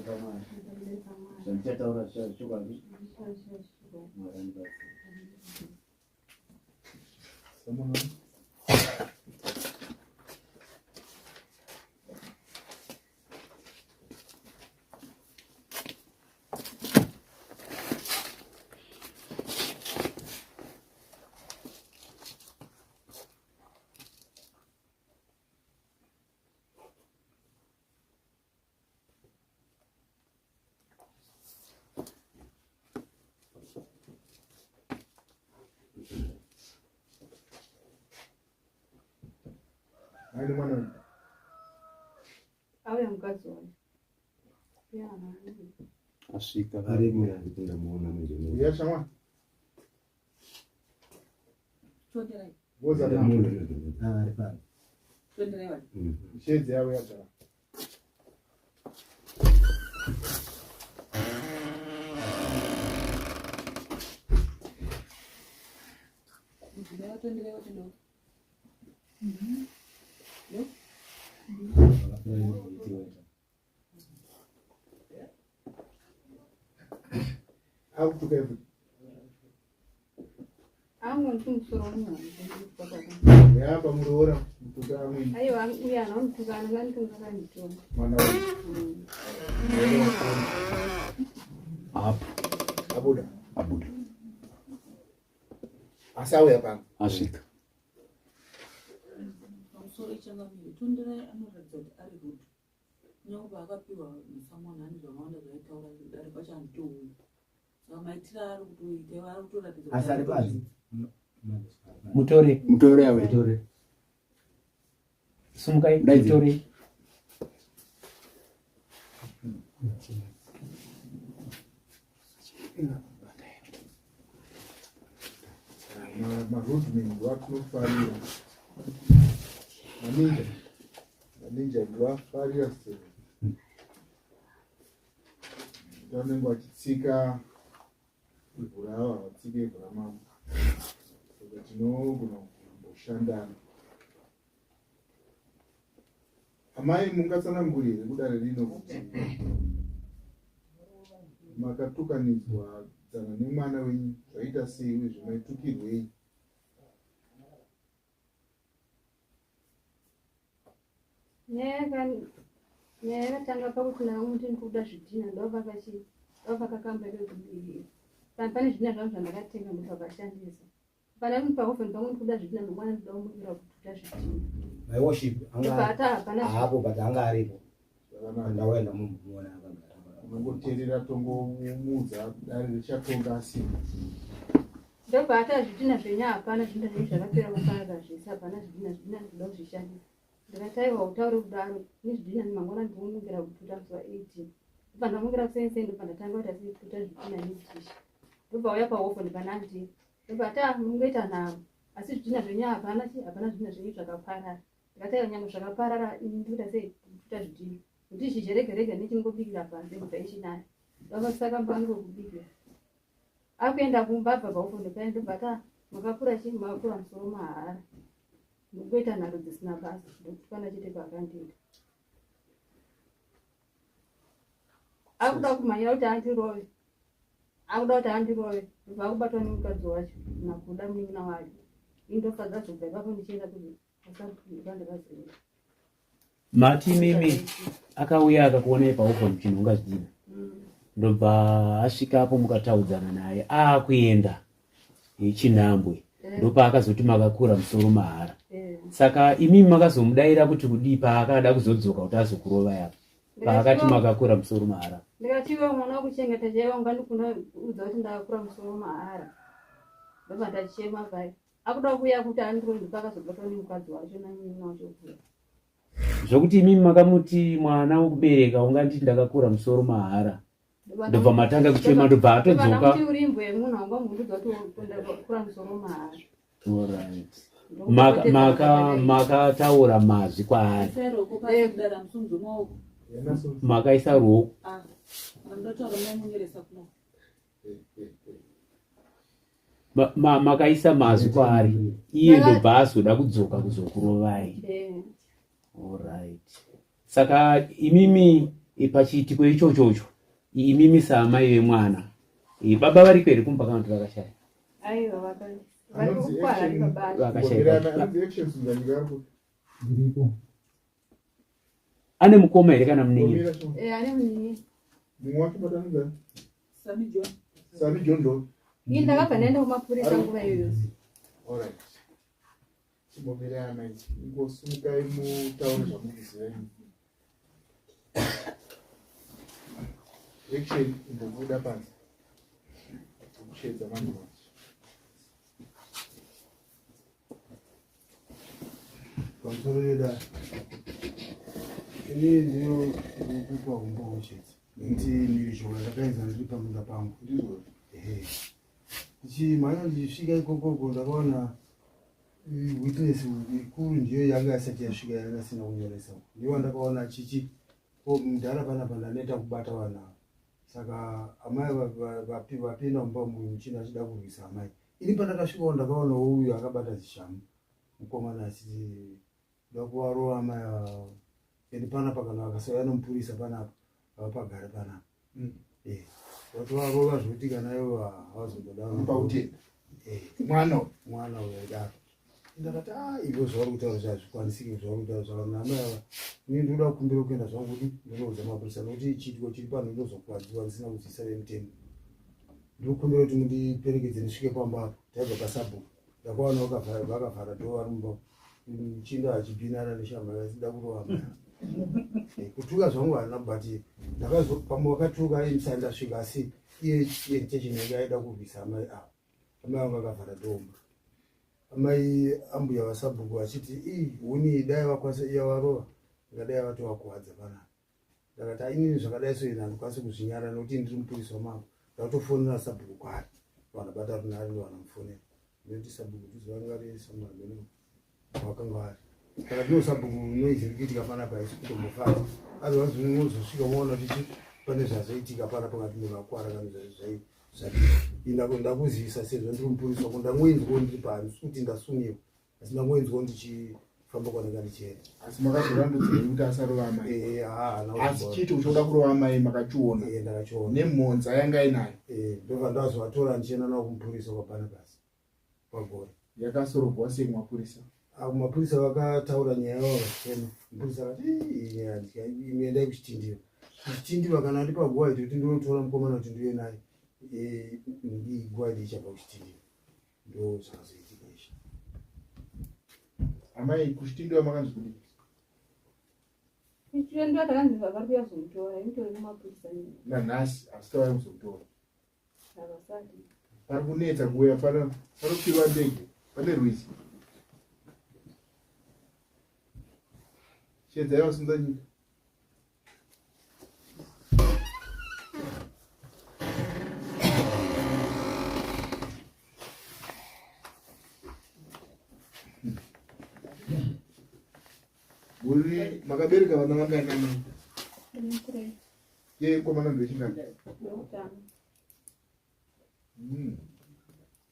paMwari. Zvandichataura zvichava chokwadi. Mwari andibatsire. Aine mwana uyu. Auya mukadzi wacho. Ya. Asvika. Arimo yandipinda muona manje. Uya shamwa. Tonderai. Woza na. Ah, ari pano. Tonderai wani. Shedzi yavo yagara. Mudzimai watonderai wacho ndo. Akutuka ivi. Angu ndimusoro wangu. Ya pamuroora mutuka amweni. Aiwa uya anomutukana vanditunga kanditonga. Mwana uyu. Apo. Abuda. Abuda. Asi auya pano. Asvika. Pamusoro ichangamire. Tonderai anoratidza kuti ari rude. Kunyange paakapiwa musamwana ane zvakawanda zvaaitaura dare kwacho handitouyi. Saka maitiro aari kutoita iwo ari kutoratidza kuti Asi ari panze. Mutore. Mutore awe. Mutore. Sumukai Ndaidzi. mutore. Marudman ndowatinofarira. Maninja. Maninja ndoafarira sei. Vanenge vachitsika ivhu ravo havatsike ivhu ramambo. Saka tinogona kumboshandana. Amai mungatsanangure here kudare rino kuti makatukanidzwa dzana nemwana wenyu zvaita sei uyezve maitukirwei? Nyaya nyaya yakatanga pakuti ndamuti ndikuda zvidhina ndovakachi ndovakakamba pane zvidhina zvangu zvandakatenga ndovakashandisa. Pana pahovheni pangu ndikuda zvidhina mangwana ndikuda kumukira kututa zvidhina. My worship anga Ndobva hapana haapo but anga aripo. Zvakanaka. Ndauya ndamuona akagara. Unongoteerera tongomuudza dare richatonga asimo. Ndobva ata zvidhina zvenyu hapana zvidhina zvenyu zvakapera kuparara zvese hapana zvidhina zvidhina ndikuda kuzvishandisa. Ndikati aiwa utaure kudaro nezvidhina mangwana ndikumukira kututa musi wa 18. Ndobva ndamukira kuseni ndobva ndatanga kuita sei kututa zvidhina nedhishi. Ndobva auya pahovheni pana ndii. Ndobva ati ah mungoita nharo asi zvidhina zvenyu hapana chi hapana zvidhina zvenyu zvakaparara. Ndikati aiwa nyangwe zvakaparara ini ndikuita sei kututa zvidhina. Kuti zhizha rega rega nechingobikira panze mvura ichinaya. Ndakasaka mbangu wekubikira. Akuenda kumba abva pahovheni paya ndobva ati ah makakura chii makakura musoro mahara. Ndikuita nharo dzisina basa ndokutukana chete kwakandiita. Akuda kumhanyira kuti andirove. Akuda kuti andirove. Ndobva akubatwa nemukadzi wacho nakuda munin'ina wake. Ini ndofadza zobva ipapo ndichienda kuandakazoenda. Mati mimi akauya akakuonai pahovhoni muchinhonga zvidhina. Ndobva asvikapo mukataudzana naye aakuenda chinhambwe ndopaakazoti makakura musoro mahara. Saka imimi makazomudaira kuti kudii paakada kuzodzoka kuti azokurova yapa paakati makakura musoro mahara. Ndikati iwe mwana wakuchengeta chaiwo ungandikunda udza kuti ndakakura musoro mahara. Ndobva ndachema pai. Akuda kuuya kuti andirove ndopakazobatwa nemukadzi wacho nanyina wacho kuya. Zvokuti imimi makamuti mwana wokubereka unganditi ndakakura musoro mahara. Ndobva matanga kuchema ndobva atodzoka. Ndobva uri imbwa yemunhu haungamubvunza kuti ndakakura musoro mahara. Alright. Makataura mazwi kwaari. Isai ruoko pasi kudara musunudze maoko. Makaisa ruoko. Ah, ndotaura munonyoresa kuno. Makaisa mazwi kwaari iye ndobva azoda kudzoka kuzokurovai. Alright. Saka imimi Pachiitiko ichochocho imimi saamai vemwana, baba variko here kumba kana kuti vakashaya? Aiwa, vari kukwara baba. Vakashaya. Anonzi Action Sunzanyika ari kupi? Ndiripo. Ane mukoma here kana munin'ina? Ngomira shoma. Eh, ane munin'ina. Mumwe wacho matanonzi Sami John. Sami John Doe. Ini ndakabva ndaenda kumapurisa nguva iyoyo. Alright. Chimbomirai amai. Ingosimukai mutaure zvamukuziva imi. Action imbobuda panze. Kushedza manje manje. Pamusoro yedare, ini ndino ndikupa humbowo chete nekuti mhirizhonga ndakaedza ndiri pamunda pangu. Ndizvo. Ehe. Ndichimhanya ndichisvika ikokoko ndakaona witness ikuru ndiyo yanga isati yasvika, yanga isina kunyoresa. Ndiyo wandakaona achichi ko mudhara panapa ndaneta kubata vanhu ava. Saka amai vapinda mumba umu muchina achida kurwisa amai. Ini pandakasvikawo ndakaonawo uyu akabata zishamu mukomana achiti da kuvarova amai ava. And panapa kana vakasauya nomupurisa panapa havapagari panapa. Eh, vatovarova zvekuti kana ivo havazomboda. Pautenda. Eh, Mwana uyu. Mwana uyu aidaro. Ndakati a ivo zvauri kutaura zvazvikwanisiki, zvauri kutaura zvavanhu amai ava, ini ndinoda kukumbira kuenda zvangu kuti ndinoudza mapurisa nokuti chiitiko chiri pano ndinozokuvadziwa ndisina kuzivisa vemutemo. Ndinokumbira kuti mundiperekedze ndisvike pamba apo. Taibva pasabhuku, ndakawana vakavhara dhoo vari mumba, muchinda achibhinana neshamwari achida kurova amai. Eh, kutuka zvangu handina, but ndakazo pamwe vakatuka ini ndisati ndasvika, asi iye intention yake aida kurwisa amai ava. Amai vangu vakavhara dhoo mumba, amai ambuya vasabhuku vachiti ii huni dai vakwanisa iya varova ingadai vatovakuwadza panapa. Ndakati "Ah, inini zvakadai so ini handikwanisi kuzvinyara nokuti ndiri mupurisa wamambo." Ndakatofonera sabhuku kwaari, vanabata runhare ndovanamufonera ndinoti sabhuku tizivangari samameno wakanga vari. Saka tino sabhuku noise iri kuitika panapa haisi kutombofadza, otherwise unozosvika woona kuti pane zvazoitika panapa ngati munhu akuwara kana zvadii. Ndakuzivisa sezvo ndiri mupurisa wako, ndangoinzwawo ndiri pano kuti ndasungiwa, asi ndangoinzwawo ndichifamba kwananga ndichienda. Asi makazorandudzira kuti asarova amai. Eh, haana. Asi chiito choda kurova amai makachiona. Eh, ndakachiona. Nemhonza yanga inayo. Eh, ndobva ndazovatora ndichienda navo kumupurisa kwaBhanabhasi pagore. Yakasorogwa sei kumapurisa? Ah, kumapurisa vakataura nyaya yavo vakachema. Mupurisa akati, "Ii, iyi nyaya imi endai kuChitindiwa." KuChitindiwa kana andipa guwaiti kuti ndinotora mukomana kuti ndiuye naye, eh, iyi guwaiti ichabva kuChitindiwa. Ndo zvakazoitika izvi. Amai, kuChitindiwa makanzi kudii? Ichienda takanzi vari kuuya kuzomutora, imitori kumapurisa. Nanhasi asi tauya kuzomutora? Havasati. Pari kunetsa kuuya, panokwirwa ndege, pane rwizi. Shedzai vasunza nyika. Muri makabereka vana vangani amai? Ndine Ye komana ndechingani? Wekutanga.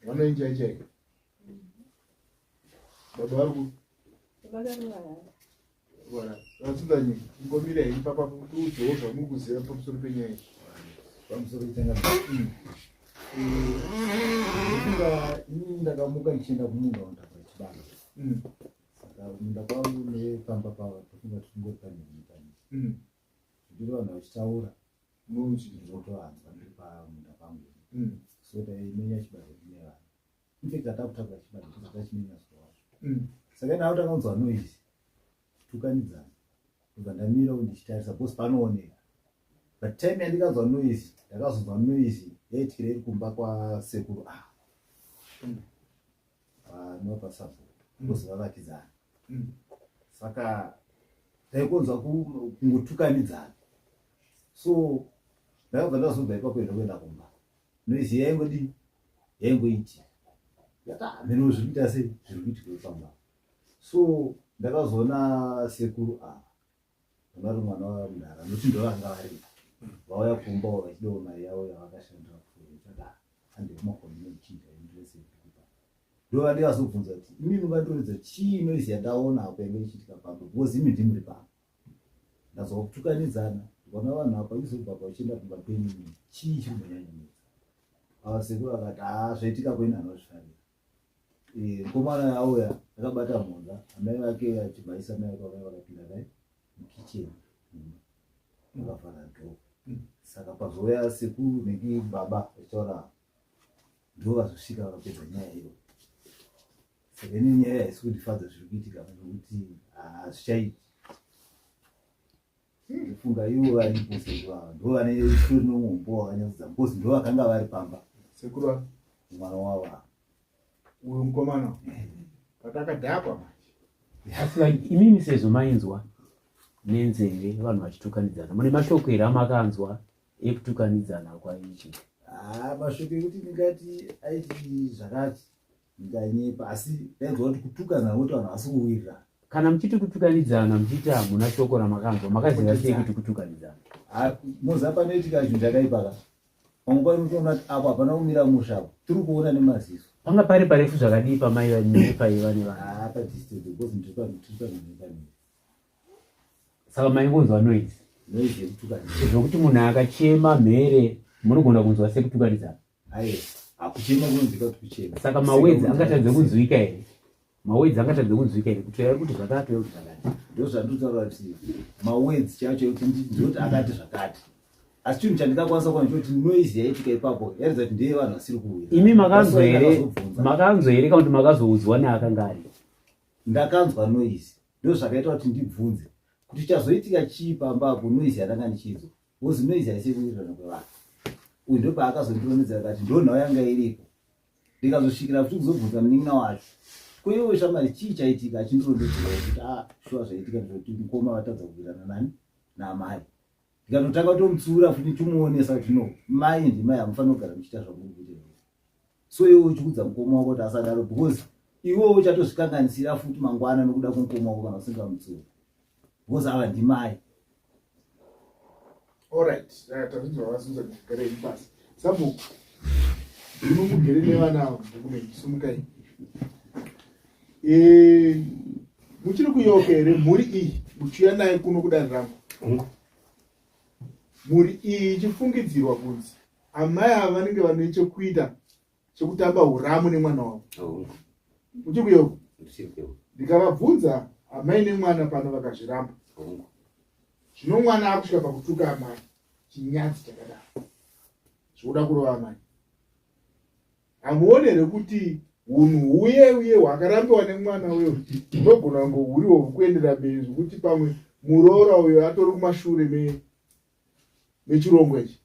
Vanoinjai chai? Baba vari ku Vakarwara. Vara. Vasunza nyika. Ingomira henyu papa tiudzewo zvamuri kuziva pamusoro penyaya iyi. Pamusoro itanga. Ndofunga inini ndakamuka ndichienda kumunda wandakwa chibaba. Saka kumunda kwangu nepamba pavo tofunga tichingori panyini panyini. Zviri vanhu vachitaura ndinotoanzwa ndiri pamunda pangu. So taimenya chibage tine vanhu. In fact hatakutakura chibage tisati tachimenya zuva wacho. Saka ndava takanzwa noise kutukanidzana. Ndobva ndamirawo ndichitarisa because panooneka. But time yandikanzwa noise, ndakazonzwa noise yaitikira iri kumba kwasekuru ava. Vanova pasabhuku because vavakidzana. Saka taikonzwa kungotukanidzana. So ndakabva ndazobva ipapo ndokuenda kumba. Noise yaingodii? Yaingoitika. Ndati ah, mheno zviri kuita sei? Zviri kuitika ipamba. So ndakazoona sekuru ava vari mwana wamudhara nokuti ndovanga varipo vauya kumba vachidawo mari yavo yavakashandira kuaa handei kumakommunity ndresekupa ndova ndikazobvunza kuti imi mungandirodza chii noise yandaona apo yange ichiitika pamba because imi ndimuri pamba ndazwa kutukanidzana. Vana vanhu apa izobva vachienda kumba kwenyu chii chiri kumbonyanyonetsa? Ava sekuru akati haa zvaitika kwenyu anozvifarira. Eh, mukomana auya akabata mhodza amai vake achibvaisa mai vake vakanga vakapinda kai mukitchen vakavhara door. Saka pazouya sekuru neki baba vachitaura ndo vazosvika vakapedza nyaya iyo. Saka ini nyaya haisi kundifadza zviri kuitika nekuti hazvichaiti. Ndofunga ivo varipo sekuru ava ndo vane tori nomuhombo wakanyatsodzama because ndo vakanga vari pamba. Sekuru ava? Mwana wavo ava. Uyu mukomana patakadhakwa manje. Asi imimi sezvo mainzwa nenzeve vanhu vachitukanidzana mune mashoko here amakanzwa ekutukanidzana kwaiitika? Ah, mashoko ekuti ndingati aiti zvakati ndinganyepa asi ndainzwa kuti kutukana nokuti vanhu havasi kuwirirana. Kana muchiti kutukanidzana muchiti hamuna shoko ramakanzwa makaziva sei kuti kutukanidzana? Ah, moziva panoitika chinhu chakaipa ka pamwe pacho unotoona kuti apo hapana kumira musha apo tiri kuona nemaziso. Panga pari parefu zvakadii pamaiva nepaiva nevanhu? Ah, padistance because ndiri pamhiri. Saka maingonzwa noise. Noise yekutukanidzana. Zvokuti munhu akachema mhere munogona kunzwa sekutukanidzana. Aye, hakuchema kunonzwika kuti kuchema. Saka mawedzi angatadze kunzwika here? Mawedzi angatadze kunzwika here? Kuti ari kuti zvakati uye kuti zvakati. Ndozvandinotaura kuti mawedzi chacho ekuti ndinoti akati zvakati. Asi chinhu chandingakwanisa kuona chekuti noise yaitika ipapo yaratidza kuti ndeye vanhu vasiri kuwira. Imi makanzwa here? Makanzwa here kana kuti makazoudzwa neakanga aripo? Ndakanzwa noise. Ndozvakaita kuti ndibvunze kuti chazoitika chii pamba apo noise yandanga ndichinzwa. Because noise haisi yekuwirirana kwevanhu. Uyu ndopaakazondirondedzera akati ndonhau yanga iripo. Ndikazosvikira futi kuzobvunza munin'ina wacho. Ko iwe shamwari chii chaitika achindirondedzera kuti ah shuwa zvaitika ndezvekuti mukoma vatadza kuwirirana nani naamai. Ndikatotanga kutomutsiura futi ndichimuonesa kuti no mai ndimai hamufaniri kugara muchiita zvamuri kuita izvozvo. So iwe uchikudza mukoma wako kuti asadaro because iwewe uchatozvikanganisira futi mangwana nokuda kwemukoma wako kana usingamutsiuri. Because ava ndimai. Alright, tazvinzwa vazunza garei pasi. Sabhuku, ndimo mugere nevana ava mubhuku menyu, simukai. Eh, muchiri kuyeuka here mhuri iyi muchiuya nayo kuno kudare rangu? Mhuri iyi ichifungidzirwa kunzi amai ava vanenge vane chekuita chekutamba uramu nemwana wavo. Muchiri kuyeuka? Ndikavabvunza amai nemwana pano vakazviramba. Zvino mwana akusvika pakutuka amai, chinyadzi chakadaro zvikuda kurova amai. Hamuone here kuti hunhu huye uye hwakarambiwa nemwana uyo hunogona kunge huriwo huri kuendera mberi zvekuti pamwe muroora uyo atori kumashure mechirongwa ichi?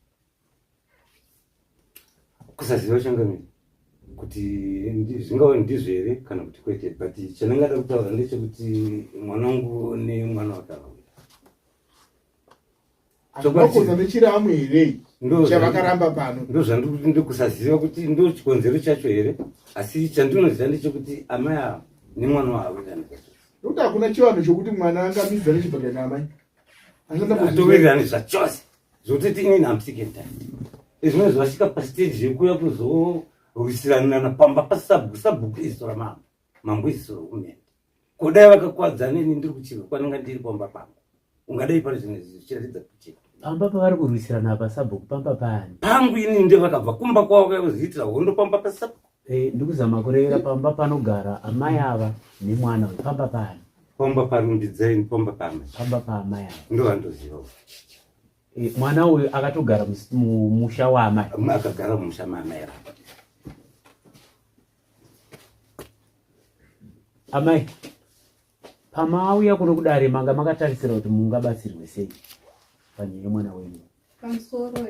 Kusaziva changamire kuti zvingava ndizvo here kana kuti kwete, but chandingada kutaura ndechekuti mwana wangu nemwana wake akawira. Chokwadi nechiramu here chavakaramba pano? Ndozvandiri ndikusaziva kuti ndo chikonzero chacho here, asi chandinoziva ndechekuti amai ava nemwana wavo havawirirani zvachose. Nokuti hakuna chivanhu chokuti mwana angamidza nechibhakani naamai. Hatowirirani zvachose zvekuti inini am sick and tired. Izvino zvasvika pastage yekuuya kuzorwisiranana pamba pasabhuku, sabhuku iziso ramambo, mambo iziso rohurumende. Ko dai vakakwadzana ini ndiri kuchirwa kwananga ndiri pamba pangu ungadai pari zvimwe zvichiratidza kuti pamba pavari kurwisirana apa sabhuku pamba paani pangu ini nde vakabva kumba kwavo vauya kuzoitira hondo pamba pasabhuku. Eh, ndikuzama kurevera pamba panogara amai ava nemwana uyu pamba paani? Pamba parumbidzai pamba paamai. Pamba paamai ava. Ndovandoziva. Eh, mwana uyu akatogara mumusha waamai. Akagara mumusha maamai ava. Amai, pamauya kuno kudare manga makatarisira kuti mungabatsirwe sei panyaya yemwana wenyu? Pamusoro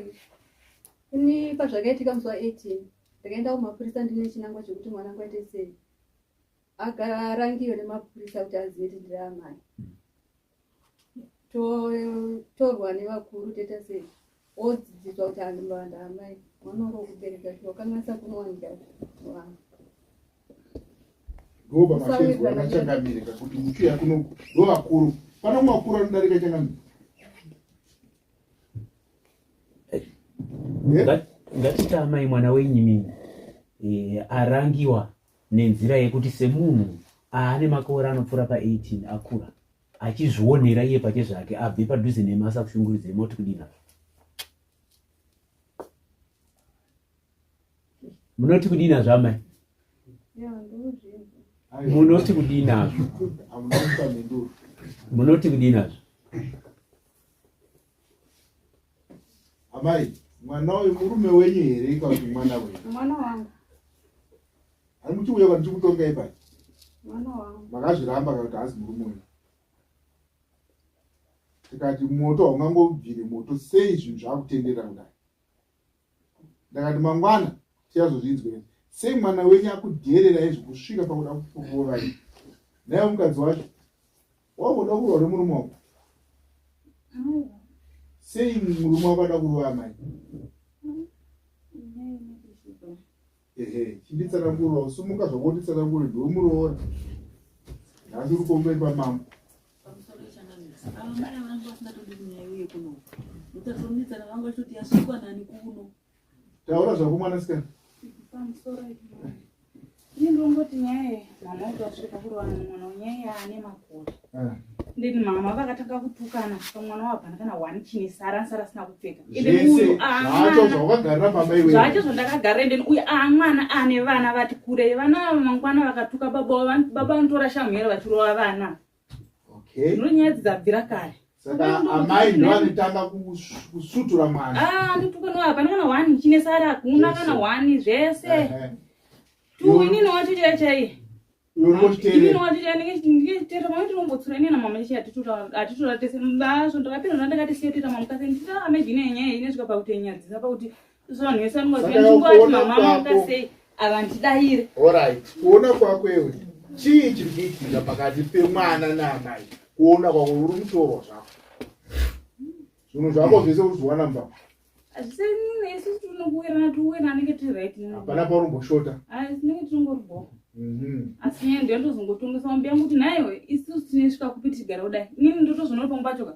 ini pazvakaitika musi wa 18 ndakaenda kumapurisa ndine chinangwa chekuti mwana wangu aite sei agarangiwe nemapurisa kuti azive kuti ndiri amai. Totorwa nevakuru toita sei odzidziswa kuti handimba amai mwana uri wekubereka chinokanganisa kunowanika vanhu. Ndobva mashedzwa nachangamire kuti muchiuya kunoku ndovakuru pano mwakuru anodarika changamire. Ngatiti amai mwana wenyu imimi eh, arangiwa nenzira yekuti semunhu aane makore anopfuura pa 18 akura. achizvionera iye pache zvake abve padhuze nemi asakushungurudzei moti kudii nazvo munoti kudii nazvo amai munoti kudii nazvo munoti kudii nazvo amai mwana uyu murume wenyu here kana kuti mwana wenyu mwana wangu ari muchiuya kana ndichikutongai pai mwana wangu makazviramba kana kuti haasi murume wenyu tikati moto haungangobvire moto sei zvinhu zvakutenderera kudai ndakati mangwana tichazozvinzwa sei mwana wenyu akudheererai zvekusvika pakuda kukurovai naye mukadzi wacho wamboda kurwa nemurume wako sei murume wako ada kurova amai ehe chinditsanangurira usumuka zvako unditsanangure ndiwe muroora nhasi uri kumberi pamambo taura zvako mwanasikana Ini ndongoti nyaya mama kuti vasvika kurowana mwana nyaya yaane makore ah. Then mama vakatanga kutukana pamwana wabvana kana one chine sara sara asina kupfeka. Ende uyu zvacho zvawakagarira pamba iwe. Zvacho zvandakagarira ende uyu amwana ane vana vati kure vana ava mangwana vakatuka baba baba vanotora shamhu here vachirova vana. Okay. Ndino nyaya dzabvira kare. Saka amai ndovanotanga kusutura mwana. Ah, ndotuka no hapana kana one chine sara hakuna kana one zvese. Tu inini wacho chai chai. Kuona kwako iwe chii chiri kuitika pakati pemwana naamai? Kuona kwako uri mutorwa zvako, zvinhu zvako zvese uri zviwana mumba. Hapana pauromboshota. Tinenge tinongoribho. Asi nyaya ndiyo ndozongotongesa mambo yangu kuti nhaiwe isusu tinesvika kupi tichigara kudai. Inini ndotozoona pamwe pacho ka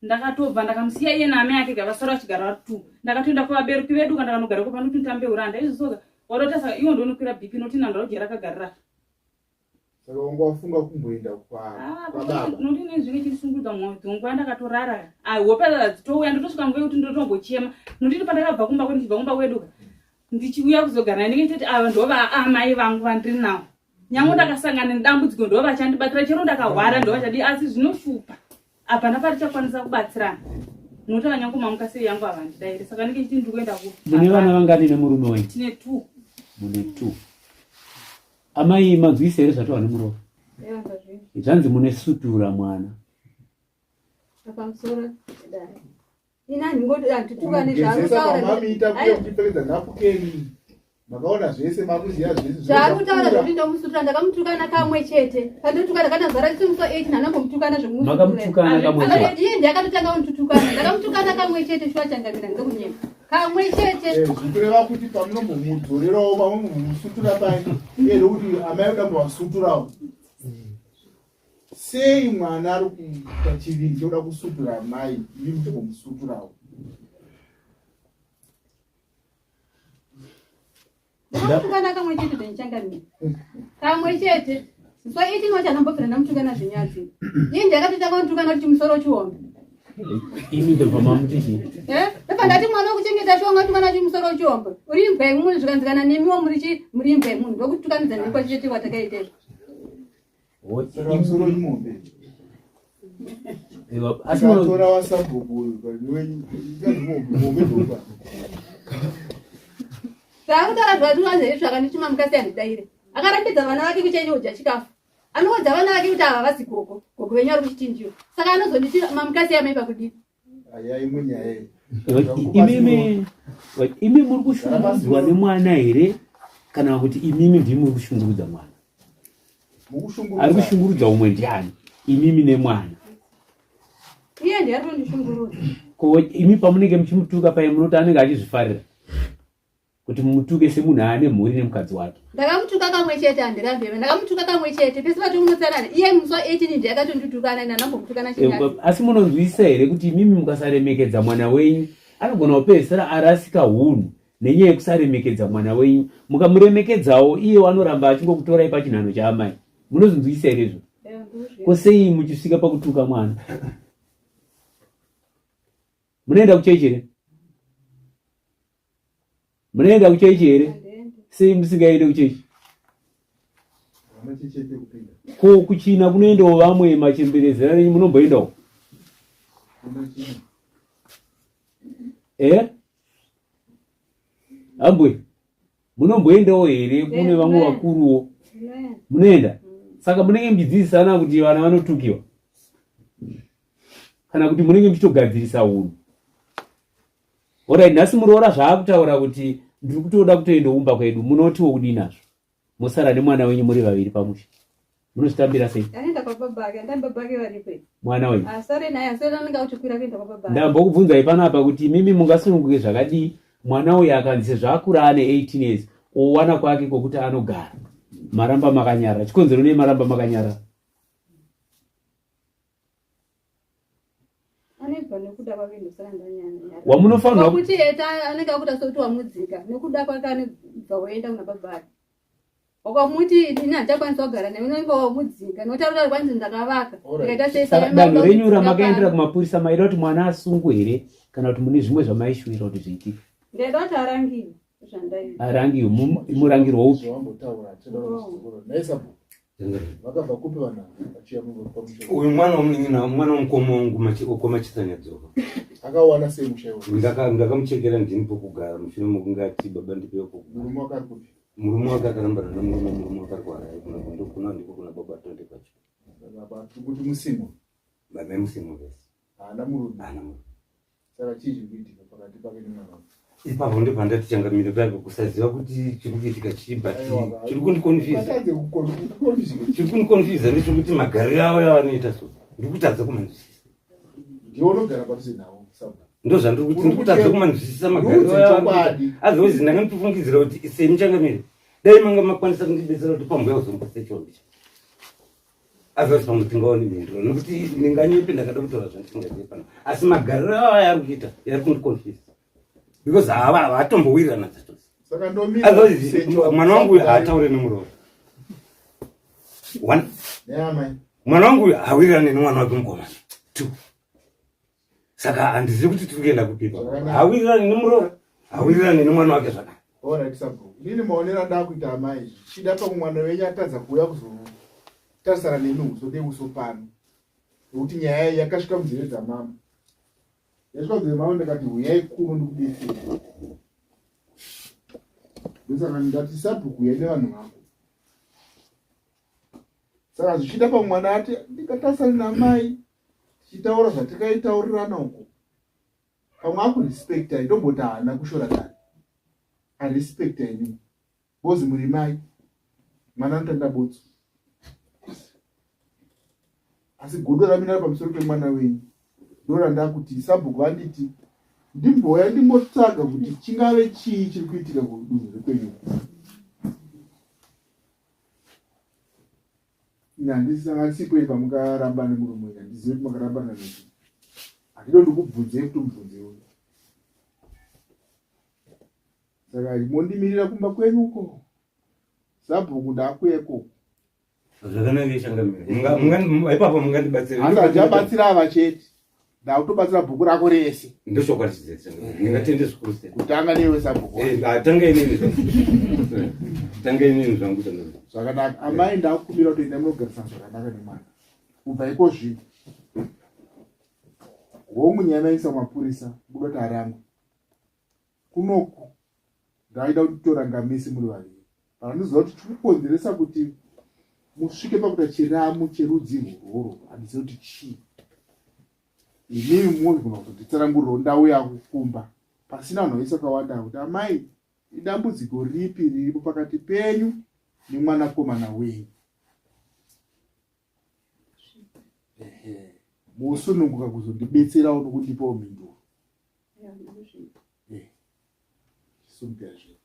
ndakatobva ndakamusiya iye naamai ake gavasara vachigara vari two. Ndakatoenda kuvabereki vedu ka ndakanogara ko panoti nditambe uranda izvo soka wadota saka iwo ndonokwira BP noti nhandaro jera akagarira. Saka wanga wafunga kumboenda kwababa. Ah, noti nezvinge chisungudza mwoyo dzonguva ndakatorara. Ah, hope dzitouya ndotosvika nguva yekuti ndotombochema. Noti pandakabva kumba kwedu ndichibva kumba kwedu ka ndichiuya kuzogara naye ndinge nditi ava ndova amai vangu vandiri navo. Nyange ndakasangana nedambudziko ndova vachandibatsira chero ndakahwara ndova vachadii asi zvinoshupa. Hapana patichakwanisa kubatsirana. Nokuti vanyange mamuka sei yangu havandidaire saka ndinge chiti ndiri kuenda ku. Mune vana vangani nemurume wenyu? Tine two. Mune two. Amai manzwisa here zvatova nemuroora? Zvanzi mune sutura mwana. Pamusoro dai. Ini handingoti handitukane zvaarikutaura. Mamiita kuya muchipfekedza napukeni. Makaona zvese makuziva zvese. Zvaarikutaura zvekuti ndomusutura ndakamutukana kamwe chete. Pandotukana kana zara chimuso 8 ndanambomutukana zvekumusutura. Makamutukana kamwe chete. Iye ndiye akatotanga kunitutukana. Ndakamutukana kamwe chete shuwa changamira ndokunyema. Kamwe chete. Eh, zvikureva kuti pamunombomudzorerawo pamunombomusutura pai. Iye ndokuti amai voda mbovasuturawo. Sei mwana ari kuita chivindi chokuda kusutura amai imi muchimbomusuturawo? Ndakamutukana kamwe chete zvenichangamira. Kamwe chete. So ichi nocha ndambobvira ndamutukana zvinyadzi. Iye ndiye akatotanga kunditukana kuti chimusoro chiombe. Imi ndobva mamuti chii? Eh? Ndobva ndati mwana wekuchengeta shonga tukana chimusoro chiombe. Uri imbwa yemunhu zvikanzi kana nemiwo muri chi muri imbwa yemunhu ndokutukanidza ndiko chete kwatakaita izvo. Saka musoro chimombe. Asi muno- Tikatora wasabhuku uyu mombe ndopa. Taakutaura zvatinwa zveizvo akandituma mukasi andidaire. Akarambidza vana vake kuchechi kudya chikafu. Anoudza vana vake kuti ava havasi gogo. Gogo venyu vari kuchichinjiwa. Saka anozonditi mamukasi amai pakudii? Aya imwe nyaya iyi. Imimi imi muri kushungurudzwa nemwana here kana kuti imimi ndimi muri kushungurudza mwana? Ari kushungurudza umwe ndiani? Imimi nemwana. Iye ndiye ari kundishungurudza. Ko imi pamunenge muchimutuka paye munoti anenge achizvifarira? kuti mumutuke semunhu aane mhuri nemukadzi wake. Ndakamutuka kamwe chete handirambe ndakamutuka kamwe chete pese patimunotsanana iye musi wa 18 ndiye akatondituka nani anambomutukana chinyadzi. Eh, asi munonzwisisa here kuti imimi mukasaremekedza mwana wenyu anogona kupedzisira arasika hunhu nenyaya yekusaremekedza mwana wenyu mukamuremekedzawo iye anoramba achingokutorai pachinhano chaamai munozvinzwisisa here izvo? Eh, Ko sei muchisvika pakutuka mwana? Munoenda kuchechi here? Munoenda kuchechi here? Sei musingaende kuchechi? Ko kuchina kunoendawo vamwe machembere zera renyu munomboendawo? Eh? Ambwe munomboendawo here kune vamwe vakuruwo? Munoenda? Saka munenge muchidzidzisana kuti vana vanotukiwa kana kuti munenge muchitogadzirisa unhu? Orit, nhasi muroora zvaakutaura kuti ndiri kutoda kutoenda umba kwedu, munotiwo kudii nazvo? Mosara nemwana wenyu muri vaviri pamusha, munozvitambira sei? Anoenda kwababa ake, andani baba ake varipo. Mwana wenyu asare naye, asare anenge achikwira kuenda kwababa ake. Ndambokubvunzai panapa kuti imimi mungasununguke zvakadii mwana uyu akanzi sezvo akura ane 18 years owana kwake kwokuti anogara, maramba makanyarara. Chikonzero nei maramba makanyarara? Anebva nekuda kwake ndosaka ndanyanya. Wamunofanirwa kuti eta anenge akuta sekuti wamudzika nekuda kwake anobva woenda kuna baba ake. Wakamuti ini handichakwanisa kugara newe unenge wamudzika nekuti ari kutaura kwanzi ndakavaka ndikaita sei Saka danho renyu ramakaendera kumapurisa maida kuti mwana asungwe here kana kuti mune zvimwe zvamaishuwira kuti zviitike? Ndaida kuti arangiwe zvandaida. Arangiwe murangirwo upi? Zvawambotaura tinoda kuzvidzokora. Nhai Sabhuku. Vakabva kupi vanhu ava vachiuya pamusha? Uyu mwana womunin'ina mwana womukoma wangu kwamachitanyadzoka. Akawana sei musha iwoyo? Ndakamuchekera ndini pokugara mushure mokunge ati baba ndipewo pokugara. Murume wake ari kupi? Murume wake akarambana nomurume, murume wake ari kuHarare kuna kuna ndiko kuna baba Tonde kwacho. Saka apa tiri kuti musimo. Baba musimo vese. Haana murume. Haana murume. Saka chii chiri kuitika pakati pake nemwana wake? Ipapo ndipo pandati changamire paipo kusaziva kuti chiri kuitika chii but chiri kundiconfuse. Chiri kundiconfuse ndechekuti magariro avo yavanoita so ndiri kutadza kumanzwisisa. Ndiwe unogara padhuze navo sabhuku. Ndozvandiri kuti ndiri kutadza kumanzwisisa magariro avo. Otherwise ndanga nditofungidzira kuti semi changamire dai manga makwanisa kundibetsera kuti pambuya kuzombosechiwa mbicha. Otherwise pamwe tingaone mhinduro nekuti ndinganyepe ndakada kutaura zvandisingazive pano asi magariro avo ayari kuita yari kundiconfuse because hava havatombowirirana dzachose. Saka ndomira Otherwise mwana wangu uyu haataure nemuroora. One. Neamai. Mwana wangu uyu haawirirane nemwana wake mukomana. Two. Saka handizivi kuti tiri kuenda kupi ipapo. Haawirirane nemuroora, haawirirane nemwana wake zvakare. Alright sabhuku. Inini maonero andakuita amai zvichida pamwe mwana wenyu atadza kuuya kuzotarisana nemi uso neuso pano. Nekuti nyaya iyi yakasvika munzeve dzamama. Yasvika munzeve mama ndikati huyai kuno ndikubetsere. Ndosaka ndati sabhuku huyai nevanhu vako. Saka zvichida pamwe mwana ati ndikatarisana namai tichitaura zvatikaitaurirana uko. Pamwe akurespecta ndomboti haana kushora dare. Arespecta inini. Bozi muri mai. Mwana anotanda botso. Asi godo ramira pamusoro pemwana wenyu. Ndorandakuti sabhuku vanditi ndimboya ndimbotsvaga kuti chingave chii chiri kuitika kudunhu rekwenyu. Ini handisangasipo ini pamukarambana nemurume wenyu handizivi kuti makarambana nepi. Handino ndikubvunzei kuti mubvunze uyu. Saka mondimirira kumba kwenyu uko. Sabhuku ndakuya ikoko. Zvakanaka changamire. Munga ipapo mungandibatsira. Hanzi handichabatsira ava chete. Ndakutobatsira bhuku rako rese. Ndochokwadi chizere changamire. Ndingatende zvikuru sei. Kutanga newe sabhuku. Eh, tanga inini zvangu. Tanga inini zvangu changamire. Zvakanaka. Amai ndakukumbira kuti enda munogarisana zvakanaka nemwana. Kubva iko zvino. Hongu nyaya maisa mapurisa kuda kuti arangwe. Kunoku ndaida kutora ngamisi muri vaviri. Pandizoziva kuti chikukonzeresa kuti musvike pakuita chiramu cherudzi irworwo handizivi kuti chii. Imimi munogona kuzonditsanangurirawo ndauya kumba pasina vanhu vaisa vakawanda kuti amai idambudziko ripi riripo pakati penyu nemwanakomana wenyu. Ehe, mosununguka kuzondibetserawo nokundipawo mhinduro. Chisumukira zve.